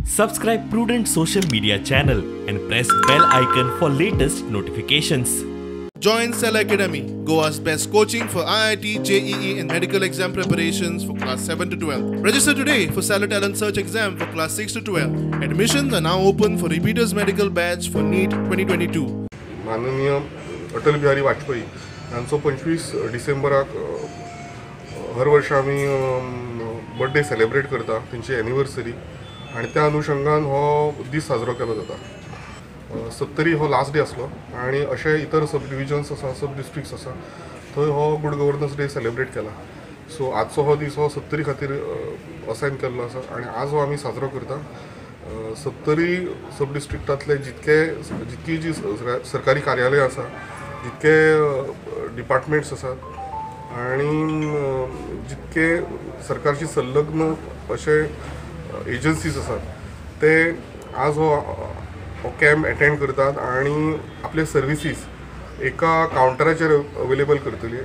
Subscribe Prudent Social Media channel and press bell icon for latest notifications. Join Cell Academy, Goa's best coaching for IIT, JEE and medical exam preparations for class 7 to 12. Register today for Cellar Talent Search exam for class 6 to 12. Admissions are now open for repeaters medical batch for NEET 2022. माननीय अटल बिहारी वाजपेयी यांचो 25 डिसेंबराक हर वर्षा आमी birthday celebrate करता, तेंची anniversary, आनी त्या अनुशंगान हो दीस साजरो केलो जाता. सत्तरी हो लास्ट डे आसलो आनी अशे इतर सब डिविजन्स आसा, सब डिस्ट्रिक्ट्स आसा, थंय हो गुड गव्हर्नन्स डे सेलिब्रेट केला. सो आजचो हो दीस हो सत्तरी खातीर असायन केल्लो आसा आनी आज हो आमी साजरो करता. सत्तरी सब डिस्ट्रिक्टांतले जितकी जी सरकारी कार्यालय आसा, जितके डिपार्टमेंट्स आसात आनी जितके सरकारशी संलग्न अशे एजन्सीज आसात ते आज हो कॅम्प अटेंड करतात आनी आपले सर्विसीस एका कावंटराचेर अवेलेबल करतली.